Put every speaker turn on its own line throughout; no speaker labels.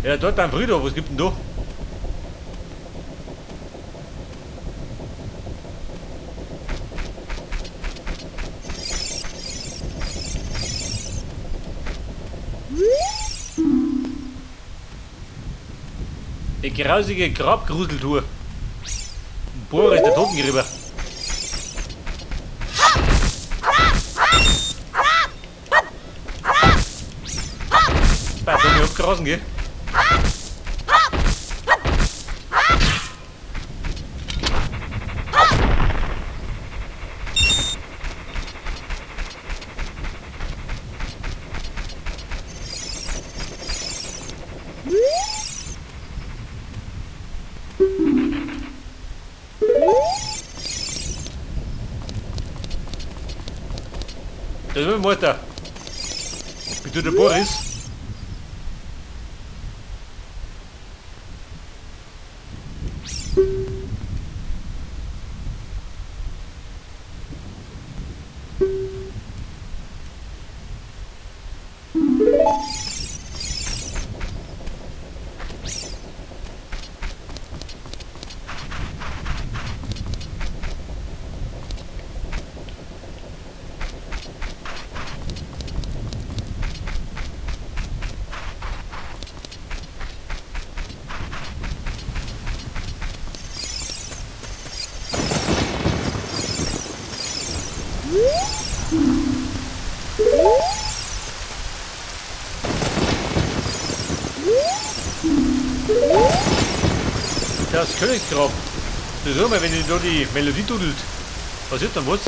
Ja, dort am Friedhof, was gibt denn da? Die grausige Grabgruseltour. Boris, der Totengräber. Bei mir abgerasen, gell? Das ist mein Mutter. Bitte der Boris. Das Königsgrab. Das ist immer, wenn ich da die Melodie dudelt. Passiert dann was?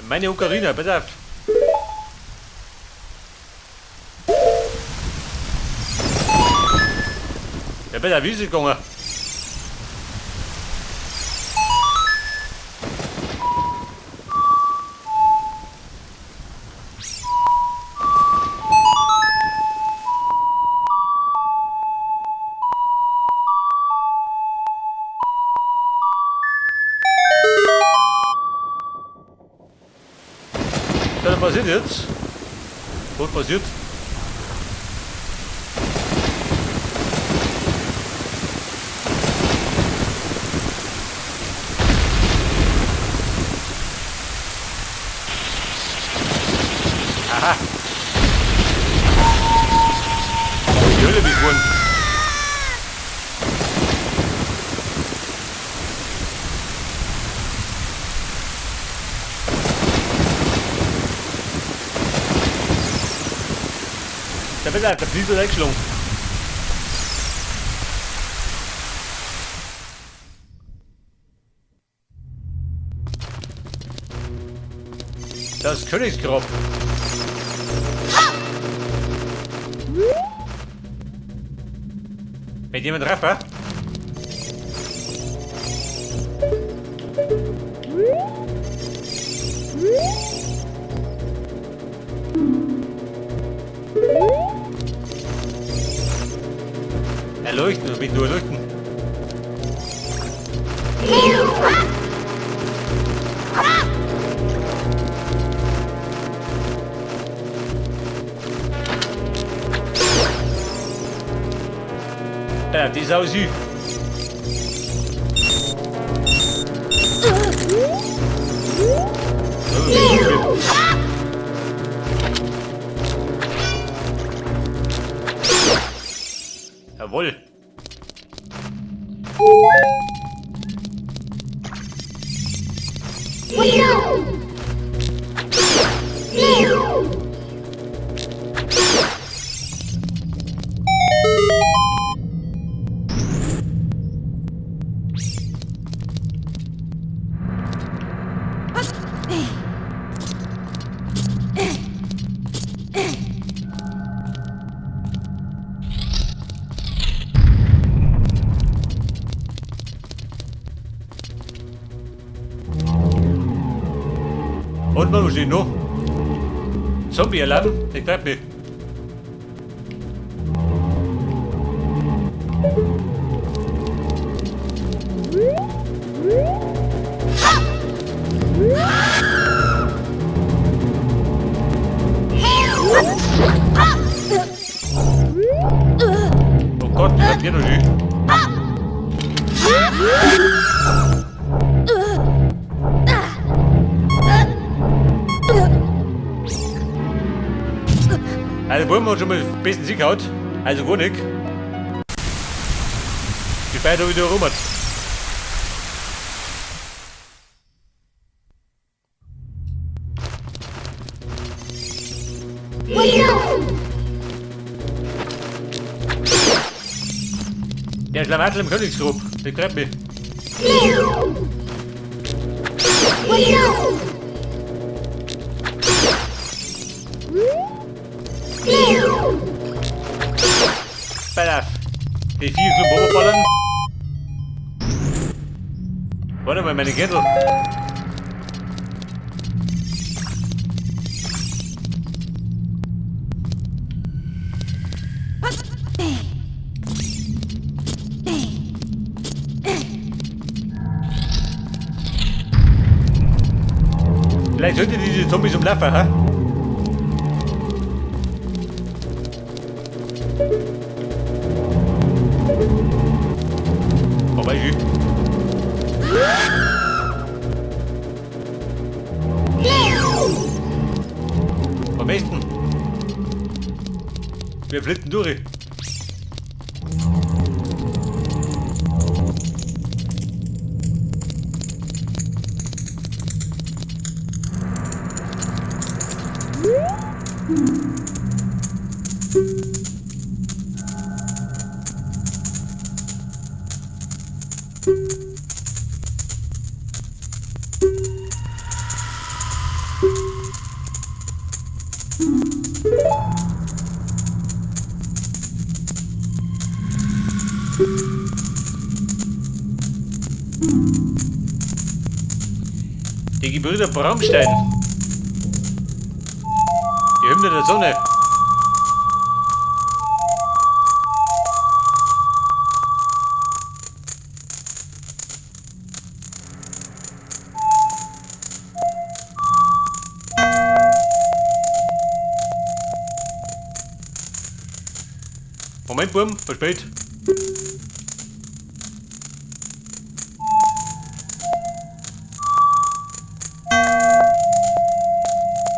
Meine Ocarina, pass auf. Ja, pass auf, wie ist es gegangen? Was passiert jetzt? Was passiert? Aha! Die Hölle begonnen. Der Blitz hat eingeschlagen. Das Königsgrab. Mit jemand Treffer? Erleuchten, was mich nur erleuchten. Ja, die ist auch süß. Jawohl. Und was steht noch? Zombie-Alarm? Ich bleib nicht. eh noch schön. Also, der Wurm hat schon mal besten Sieg gehauen. Also gar nicht. Die beiden wieder rum. Der Schlamassel im Königsgrub, der treibt mich. Pass auf. Die vier Klumpen ballern. Warte mal, meine Gürtel. Vielleicht sollte diese Zombies umlaufen, hä? Vorbei, ich. Am besten. Wir flitten durch. Die Gebrüder Bramstein. Die Hymne der Sonne. Moment, Burm, verspät.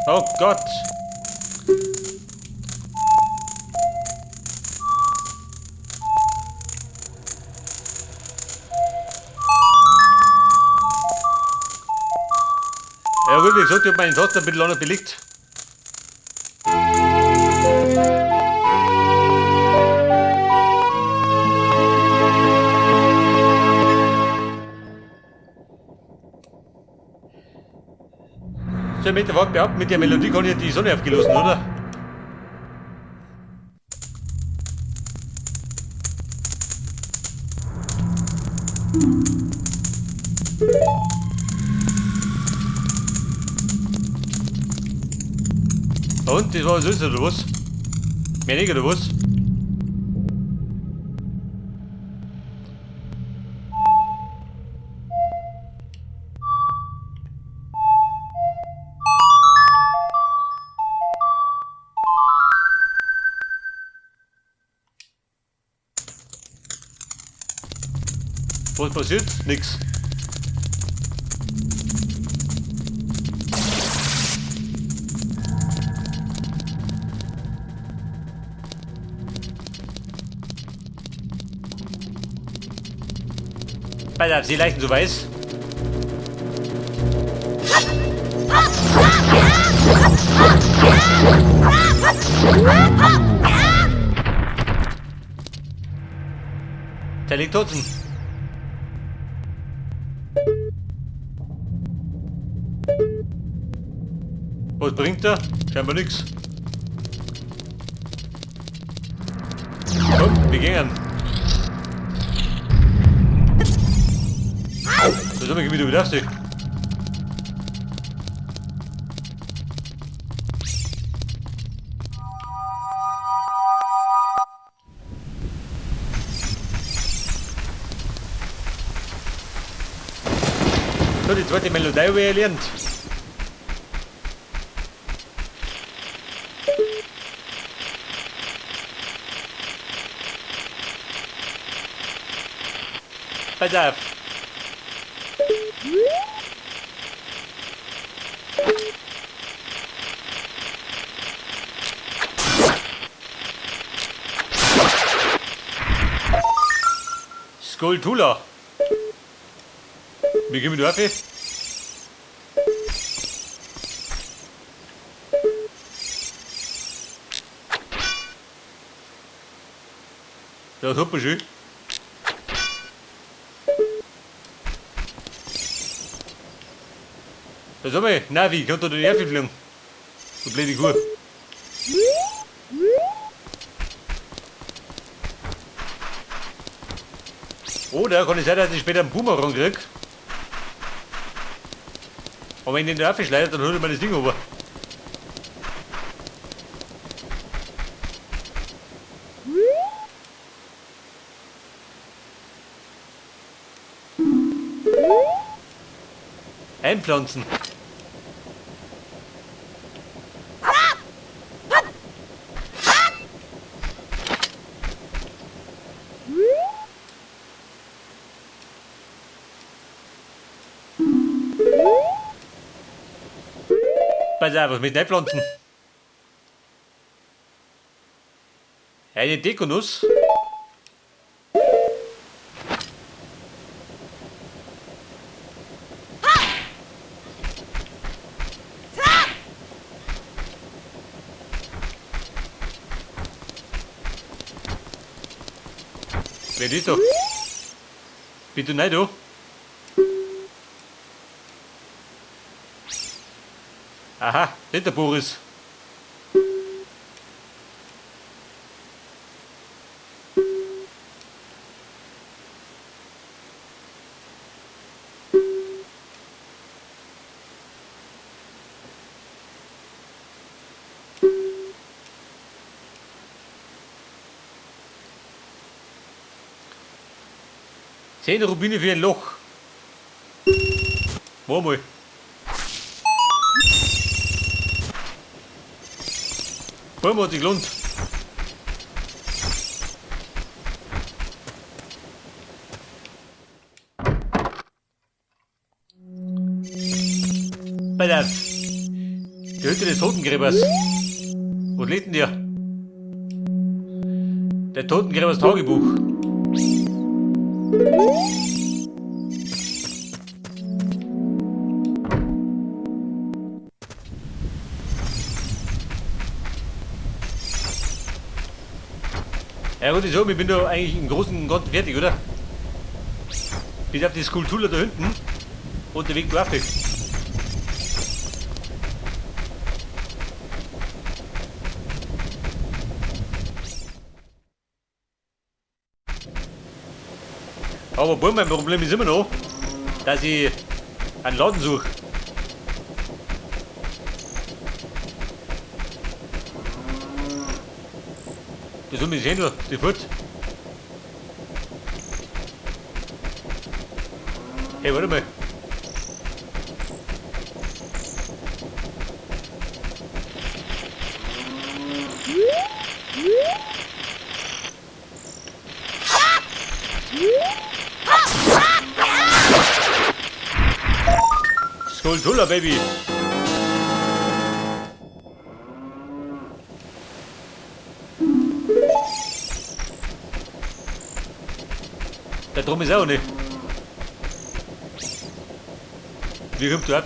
Oh Gott! Ja gut, wie gesagt, ich hab meinen Toaster ein bisschen anders belegt. So, ich möchte behaupten, mit der Melodie kann ich die Sonne aufgelassen, oder? Und, das war süß, oder was? Mehr nicht, oder was? Was passiert? Nix. Pass auf, sie leichten so weiß. Der liegt trotzdem. Was bringt er? Scheinbar nix. Komm, wir gehen. Das haben wir wieder wieder auf sich. So, die zweite Melodie habe ich erlernt. Pass auf. Skulltula. Wie gehen wir da auf? Ja, super schön. Da sag mal, Navi, kann da den Erfi fliegen? Du blöde Kuh. Oder kann es sein, dass ich später einen Boomerang krieg? Aber wenn ich den Erfi schleudert, dann holt er mir das Ding runter. Einpflanzen. Pass auf, was mit einpflanzen? Eine Dekonuss. Wer ist da? Bist du nicht da? Aha, nicht der Boris. Zehn Rubine für ein Loch. Mach mal. Bäume hat sich gelohnt. Pass auf. Die Hütte des Totengräbers. Was liegt denn dir? Der Totengräbers Tagebuch. Ja gut, ich so, ich bin da eigentlich im Großen und Ganzen fertig, oder? Bis auf die Skulptur da hinten und der Weg drauf. Aber mein Problem ist immer noch, dass ich einen Laden suche. Das soll mich sehen, die Furt. Hey, warte mal. Skulltula, Baby. Da drum ist auch nicht. Wie kommt du auf?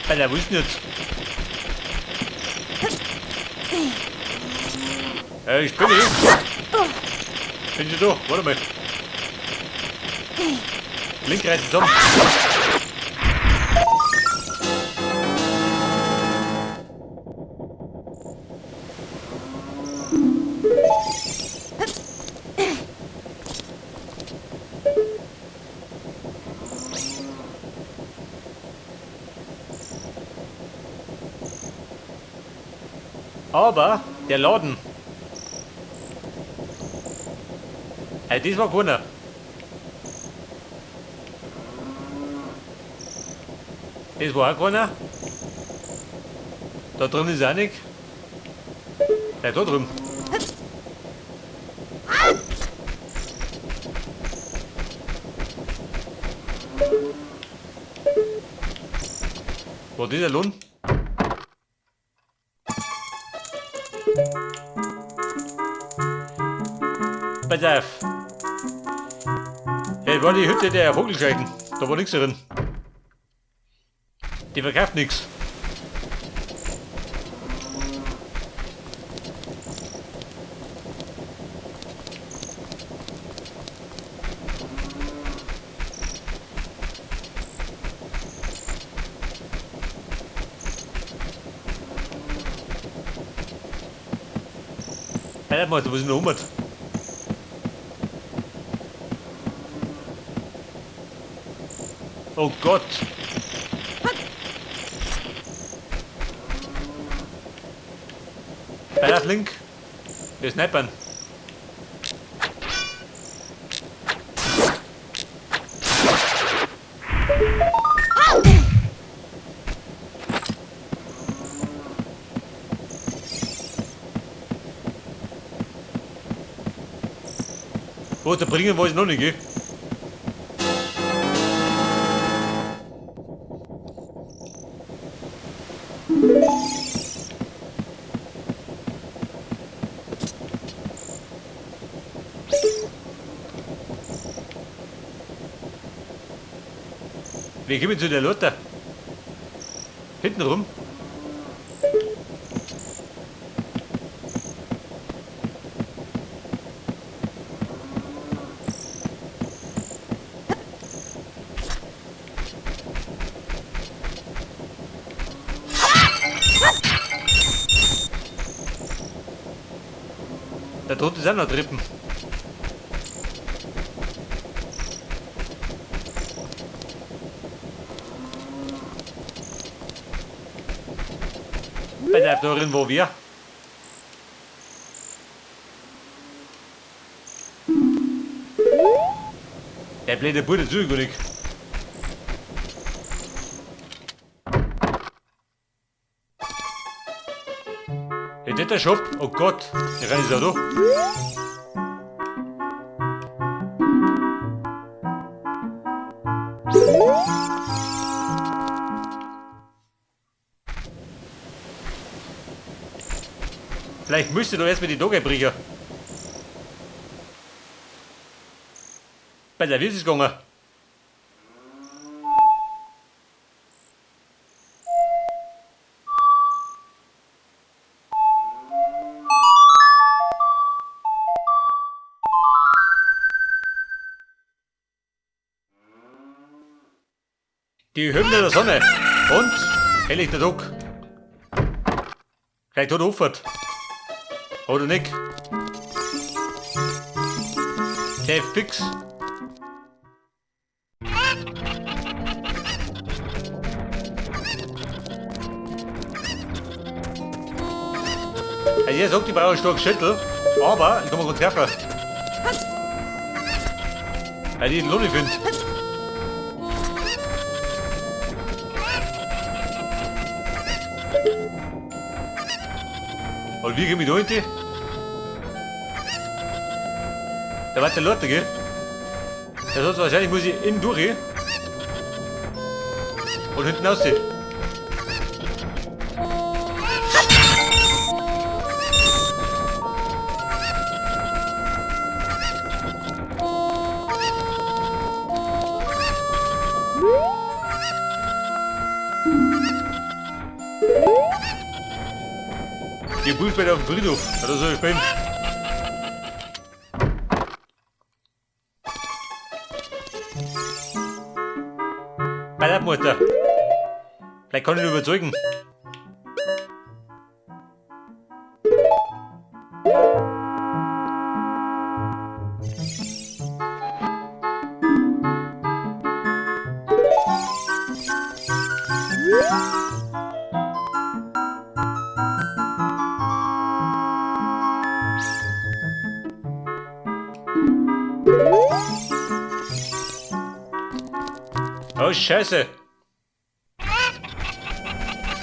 Alter, wo ist denn jetzt? Ich bin hier. Bin ich da? Warte mal. Link reißen zusammen. Aber der Laden, Hey, das war keiner. Das war auch keiner. Da drin ist auch nichts. Ja, da drüben. Wo ist der Lohn? Pass auf. Hey, war die Hütte der Vogelscheuchen. Da war nichts drin. Die verkauft nichts. Alter, mal, da muss ich noch 100. Oh Gott! Bei Link. Wir snipern. Wo da bringen weiß ich noch nicht, gell? Wie kommen wir zu der Lotte? Hinten rum? Da drunten sind noch Treppen. Bei der drin, wo wir. Der blöde Bude zu, gar nicht. Ja, der Shop. Oh Gott, der rennt ja da. Vielleicht müsste du erst mit die Dogge bringen. Bei der wie ist es gegangen? Die Hymne der Sonne und helllichter Tag. Vielleicht hat er aufgehört. Oder nicht? Sehr fix. Also er sagt, ich brauche einen starken Schüttel, aber ich kann mir gut treffen. Weil ich den Lohn nicht finde. Und wie komme ich da hin? Da war der Leute, gell? Das heißt, wahrscheinlich muss ich innen durch und hinten aussehen. Die Buchspäter auf dem Friedhof. Ja, das soll ich spielen. Bei der Mutter. Vielleicht kann ich ihn überzeugen. Oh, Scheiße.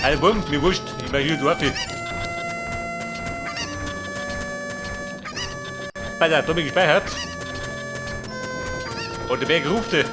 Alter Bumm, mir wurscht. Ich mach hier Dorfi. Bei der Atomic gespeichert. Und der Berg rufte.